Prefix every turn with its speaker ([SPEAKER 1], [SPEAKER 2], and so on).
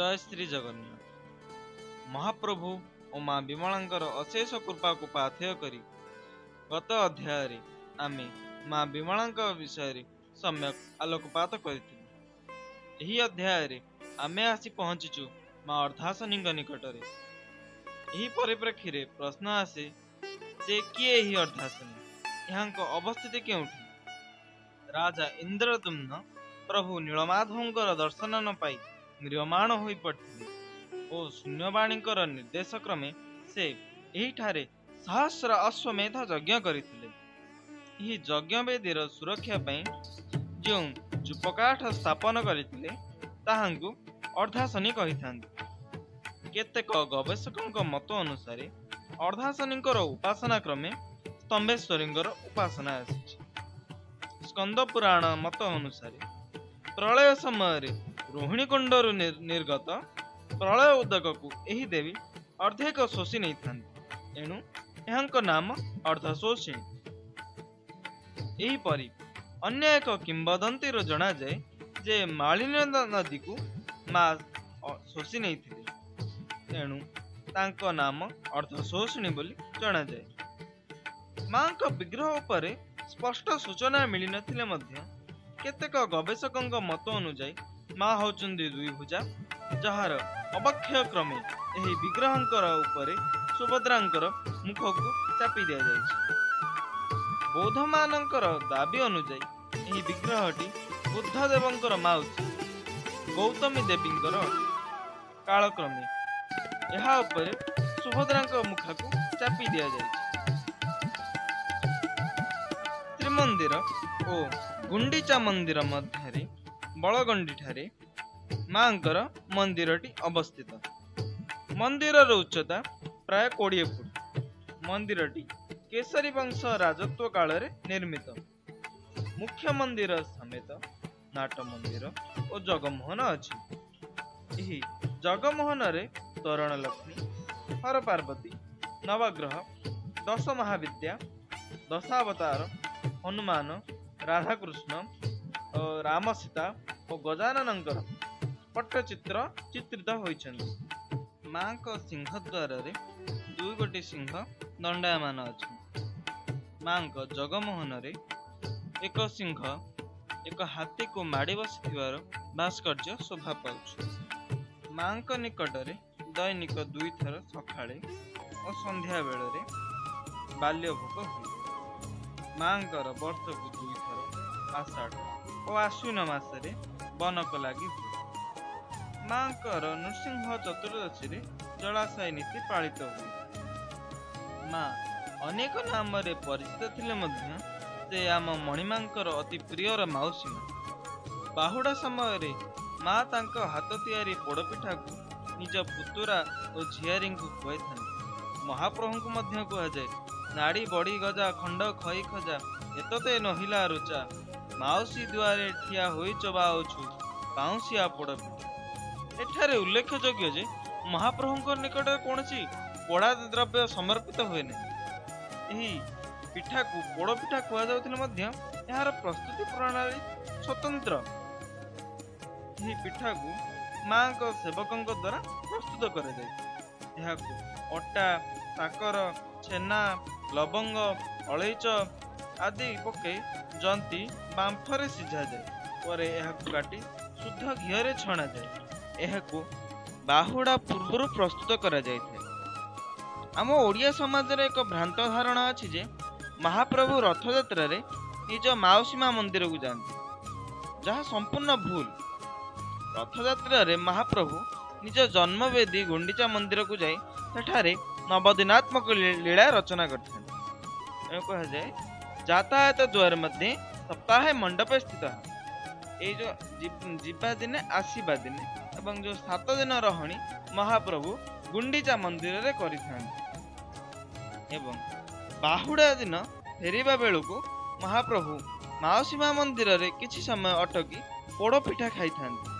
[SPEAKER 1] ଜୟ ଶ୍ରୀ ଜଗନ୍ନାଥ। ମହାପ୍ରଭୁ ଓ ମା ବିମଳାଙ୍କର ଅଶେଷ କୃପାକୁ ପାଥେୟ କରି ଗତ ଅଧ୍ୟାୟରେ ଆମେ ମା ବିମଳାଙ୍କ ବିଷୟରେ ସମ୍ୟକ ଆଲୋକପାତ କରିଥିଲୁ। ଏହି ଅଧ୍ୟାୟରେ ଆମେ ଆସି ପହଞ୍ଚିଛୁ ମା ଅର୍ଦ୍ଧାସନୀଙ୍କ ନିକଟରେ। ଏହି ପରିପ୍ରେକ୍ଷୀରେ ପ୍ରଶ୍ନ ଆସେ ଯେ କିଏ ଏହି ଅର୍ଦ୍ଧାସନୀ, ଏହାଙ୍କ ଅବସ୍ଥିତି କେଉଁଠି? ରାଜା ଇନ୍ଦ୍ରଦ୍ୟୁମ୍ନ ପ୍ରଭୁ ନୀଳମାଧବଙ୍କର ଦର୍ଶନ ନ ପାଇ ମ୍ରିୟମାଣ ହୋଇ ପଡ଼ିଥିଲେ ଓ ଶୂନ୍ୟବାଣୀଙ୍କର ନିର୍ଦ୍ଦେଶ କ୍ରମେ ସେ ଏହିଠାରେ ସହସ୍ର ଅଶ୍ୱମେଧ ଯଜ୍ଞ କରିଥିଲେ। ଏହି ଯଜ୍ଞବେଦୀର ସୁରକ୍ଷା ପାଇଁ ଯେଉଁ ଯୂପକାଠ ସ୍ଥାପନ କରିଥିଲେ ତାହାଙ୍କୁ ଅର୍ଦ୍ଧାସନୀ କହିଥାନ୍ତି। କେତେକ ଗବେଷକଙ୍କ ମତ ଅନୁସାରେ ଅର୍ଦ୍ଧାସନୀଙ୍କର ଉପାସନା କ୍ରମେ ସ୍ତମ୍ଭେଶ୍ୱରୀଙ୍କର ଉପାସନା ଆସିଛି। ସ୍କନ୍ଦ ପୁରାଣ ମତ ଅନୁସାରେ ପ୍ରଳୟ ସମୟରେ ରୋହିଣୀ କୁଣ୍ଡରୁ ନିର୍ଗତ ପ୍ରଳୟ ଉଦକକୁ ଏହି ଦେବୀ ଅର୍ଦ୍ଧେକ ଶୋଷି ନେଇଥାନ୍ତି, ଏଣୁ ଏହାଙ୍କ ନାମ ଅର୍ଦ୍ଧଶୋଷିଣୀ। ଏହିପରି ଅନ୍ୟ ଏକ କିମ୍ବଦନ୍ତୀରୁ ଜଣାଯାଏ ଯେ ମାଳିନୀ ନଦୀକୁ ମା ଶୋଷି ନେଇଥିଲେ, ତେଣୁ ତାଙ୍କ ନାମ ଅର୍ଦ୍ଧଶୋଷିଣୀ ବୋଲି ଜଣାଯାଏ। ମାଙ୍କ ବିଗ୍ରହ ଉପରେ ସ୍ପଷ୍ଟ ସୂଚନା ମିଳିନଥିଲେ ମଧ୍ୟ କେତେକ ଗବେଷକଙ୍କ ମତ ଅନୁଯାୟୀ ମା ହେଉଛନ୍ତି ଦୁଇଭୁଜା, ଯାହାର ଅବକ୍ଷୟ କ୍ରମେ ଏହି ବିଗ୍ରହଙ୍କର ଉପରେ ସୁଭଦ୍ରାଙ୍କର ମୁଖକୁ ଚାପି ଦିଆଯାଇଛି। ବୌଦ୍ଧମାନଙ୍କର ଦାବି ଅନୁଯାୟୀ ଏହି ବିଗ୍ରହଟି ବୁଦ୍ଧଦେବଙ୍କର ମାଉସୀ ଗୌତମୀ ଦେବୀଙ୍କର ଅଟେ। କାଳକ୍ରମେ ଏହା ଉପରେ ସୁଭଦ୍ରାଙ୍କ ମୁଖାକୁ ଚାପି ଦିଆଯାଇଛି। ଶ୍ରୀମନ୍ଦିର ଓ ଗୁଣ୍ଡିଚା ମନ୍ଦିର ମଧ୍ୟରେ ବଳଗଣ୍ଡିଠାରେ ମାଙ୍କର ମନ୍ଦିରଟି ଅବସ୍ଥିତ। ମନ୍ଦିରର ଉଚ୍ଚତା ପ୍ରାୟ 20 ଫୁଟ। ମନ୍ଦିରଟି କେଶରୀ ବଂଶ ରାଜତ୍ୱ କାଳରେ ନିର୍ମିତ। ମୁଖ୍ୟ ମନ୍ଦିର ସମେତ ନାଟ ମନ୍ଦିର ଓ ଜଗମୋହନ ଅଛି। ଏହି ଜଗମୋହନରେ ତୋରଣ ଲକ୍ଷ୍ମୀ, ହର ପାର୍ବତୀ, ନବଗ୍ରହ, ଦଶ ମହାବିଦ୍ୟା, ଦଶାବତାର, ହନୁମାନ, ରାଧାକୃଷ୍ଣ, ରାମ ସୀତା ଓ ଗଜାନନଙ୍କର ପଟ୍ଟଚିତ୍ର ଚିତ୍ରିତ ହୋଇଛନ୍ତି। ମାଙ୍କ ସିଂହଦ୍ୱାରରେ 2 ଗୋଟି ସିଂହ ଦଣ୍ଡାୟମାନ ଅଛନ୍ତି। ମାଙ୍କ ଜଗମୋହନରେ ଏକ ସିଂହ ଏକ ହାତୀକୁ ମାଡ଼ି ବସିଥିବାର ଭାସ୍କର୍ଯ୍ୟ ଶୋଭା ପାଉଛି। ମାଙ୍କ ନିକଟରେ ଦୈନିକ 2 ଥର ସକାଳେ ଓ ସନ୍ଧ୍ୟା ବେଳରେ ବାଲ୍ୟ ଭୋଗ ହୁଏ। ମାଙ୍କର ବର୍ଷକୁ 2 ଥର ଆଷାଢ଼ ଓ ଆଶ୍ୱିନ ମାସରେ ବନକ ଲାଗି ହୁଏ। ମାଙ୍କର ନୃସିଂହ ଚତୁର୍ଦ୍ଦଶୀରେ ଜଳାଶୟ ନୀତି ପାଳିତ ହୁଏ। ମା ଅନେକ ନାମରେ ପରିଚିତ ଥିଲେ ମଧ୍ୟ ସେ ଆମ ମଣିମାଙ୍କର ଅତି ପ୍ରିୟର ମାଉସୀ ମା। ବାହୁଡ଼ା ସମୟରେ ମା ତାଙ୍କ ହାତ ତିଆରି ପୋଡ଼ପିଠାକୁ ନିଜ ପୁତୁରା ଓ ଝିଆରୀଙ୍କୁ ଖୁଆଇଥାନ୍ତି। ମହାପ୍ରଭୁଙ୍କୁ ମଧ୍ୟ କୁହାଯାଏ, ନାଡ଼ି ବଡ଼ି ଗଜା ଖଣ୍ଡ ଖଇ ଖଜା ଏତତେ ନହିଲା ରୁଚା, ମାଉସୀ ଦୁଆରେ ଠିଆ ହୋଇ ଚବାଉଛୁ ପାଉଁଶିଆ ପୋଡ଼ପିଠା। ଏଠାରେ ଉଲ୍ଲେଖଯୋଗ୍ୟ ଯେ ମହାପ୍ରଭୁଙ୍କ ନିକଟରେ କୌଣସି ପୋଡ଼ା ଦ୍ରବ୍ୟ ସମର୍ପିତ ହୁଏ ନାହିଁ। ଏହି ପିଠାକୁ ପୋଡ଼ପିଠା କୁହାଯାଉଥିଲେ ମଧ୍ୟ ଏହାର ପ୍ରସ୍ତୁତି ପ୍ରଣାଳୀ ସ୍ୱତନ୍ତ୍ର। ଏହି ପିଠାକୁ ମାଙ୍କ ସେବକଙ୍କ ଦ୍ୱାରା ପ୍ରସ୍ତୁତ କରାଯାଇଥାଏ। ଏହାକୁ ଅଟା, ସାକର, ଛେନା, ଲବଙ୍ଗ, ଅଳେଇଚ ଆଦି ପକାଇ ଜନ୍ତି ବାମ୍ଫରେ ସିଝାଯାଏ। ପରେ ଏହାକୁ କାଟି ଶୁଦ୍ଧ ଘିଅରେ ଛଣାଯାଏ। ଏହାକୁ ବାହୁଡ଼ା ପୂର୍ବରୁ ପ୍ରସ୍ତୁତ କରାଯାଇଥାଏ। ଆମ ଓଡ଼ିଆ ସମାଜରେ ଏକ ଭ୍ରାନ୍ତ ଧାରଣା ଅଛି ଯେ ମହାପ୍ରଭୁ ରଥଯାତ୍ରାରେ ନିଜ ମାଉସୀ ମା ମନ୍ଦିରକୁ ଯାଆନ୍ତି, ଯାହା ସମ୍ପୂର୍ଣ୍ଣ ଭୁଲ। ରଥଯାତ୍ରାରେ ମହାପ୍ରଭୁ ନିଜ ଜନ୍ମବେଦୀ ଗୁଣ୍ଡିଚା ମନ୍ଦିରକୁ ଯାଇ ସେଠାରେ ନବଦିନାତ୍ମକ ଲୀଳା ରଚନା କରିଥାନ୍ତି। ଏଣୁ କୁହାଯାଏ ଯାତାୟାତ ଦ୍ୱାର ମଧ୍ୟେ ସପ୍ତାହେ ମଣ୍ଡପେ ସ୍ଥିତ। ଏଇ ଯୋଉ ଯିବା ଦିନେ ଆସିବା ଦିନେ ଏବଂ ଯୋଉ 7 ଦିନ ରହଣି ମହାପ୍ରଭୁ ଗୁଣ୍ଡିଚା ମନ୍ଦିରରେ କରିଥାନ୍ତି ଏବଂ ବାହୁଡ଼ା ଦିନ ଫେରିବା ବେଳକୁ ମହାପ୍ରଭୁ ମାଉସୀ ମା ମନ୍ଦିରରେ କିଛି ସମୟ ଅଟକି ପୋଡ଼ପିଠା ଖାଇଥାନ୍ତି।